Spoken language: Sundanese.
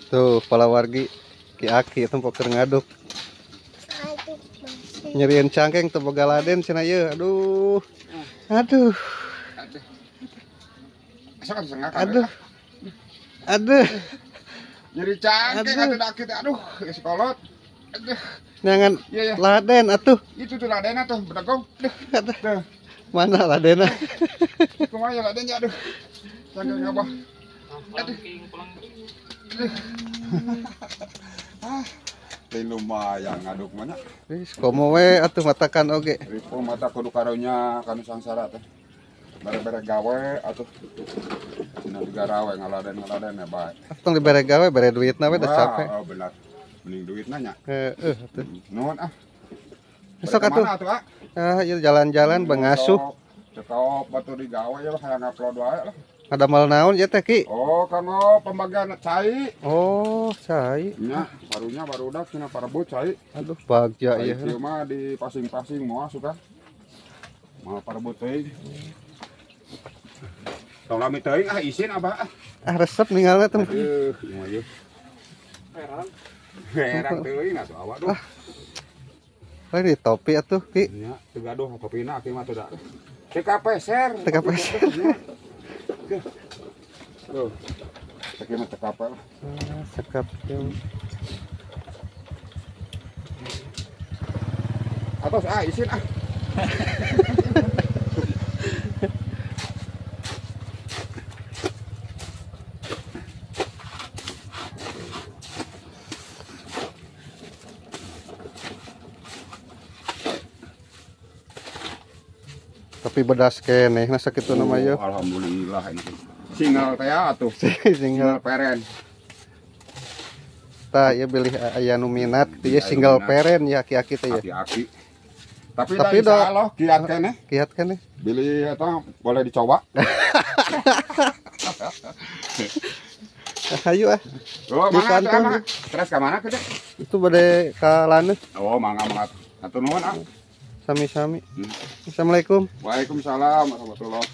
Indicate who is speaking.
Speaker 1: Tuh, palawargi Ki Aki itu poker ngaduk. Nyerian cangkeng teu boga laden cenah ieu. Aduh. Aduh. Aduh. Aduh.
Speaker 2: Nyeri cangkeng atuh da aki teh. Aduh, geus kolot. Aduh.
Speaker 1: Nyangan laden atuh.
Speaker 2: Itu tuh ladena tuh, bedegong. Aduh.
Speaker 1: Mana ladena?
Speaker 2: Kumaha ya ladennya aduh. Cangkeng abah. Aduh. Ah, lain lumayan ngaduk mah nya.
Speaker 1: Wis komo we atuh matakan oge.
Speaker 2: Ripo mata kudu karunya kanu sangsara teh. Bare-bare gawe atuh. Cenah digarawe ngaladen-ngaladen ya bae.
Speaker 1: Tong dibere gawe bere duitna we da capek.
Speaker 2: Oh benar. Mending duitna nya.
Speaker 1: Heeh atuh.
Speaker 2: Nuhun ah.
Speaker 1: Sok atuh. Ah, ieu jalan-jalan bangasuh.
Speaker 2: Cekop batu digawe ya hayang ngupload wae lah.
Speaker 1: Ada mal naon ya teh Ki?
Speaker 2: Oh, kanggo pembagian cai.
Speaker 1: Oh, cai.
Speaker 2: Nya, barunya barudak cenah parebut cai.
Speaker 1: Aduh, bagja ieu.
Speaker 2: Ieu mah di pasing-pasing moal suka. Moal parebut teuing. Tong lami teuing ah isin abah ah.
Speaker 1: Ah resep ninggalna teh.
Speaker 2: Aduh, ieu mah ieu. Herang. Herang teuing atuh awak duh.
Speaker 1: Lain di topi atuh Ki.
Speaker 2: Nya, teu gaduh topina aki mah teu da. Teu kapeser.
Speaker 1: Teu kapeser.
Speaker 2: Tuh, pakai mata kapal.
Speaker 1: Sekap.
Speaker 2: Atos ah isin ah.
Speaker 1: Tapi bedas keneh nah sakitu nama ieu.
Speaker 2: Alhamdulillah ini. Single teh atuh.
Speaker 1: Single
Speaker 2: parent.
Speaker 1: Tah ieu bilih aya nu minat ieu single parent ya aki-aki teh ya.
Speaker 2: Aki-aki. Tapi insyaallah kiat keneh.
Speaker 1: Kiat keneh.
Speaker 2: Bilih eta boleh dicoba.
Speaker 1: Ayo ah.
Speaker 2: Oh,
Speaker 1: di kantor.
Speaker 2: Terus ka mana teh?
Speaker 1: Itu bade ka laneuh.
Speaker 2: Oh, mangga mangga. Hatur nuhun ah.
Speaker 1: Sami-sami. Assalamualaikum.
Speaker 2: Waalaikumsalam warahmatullahi.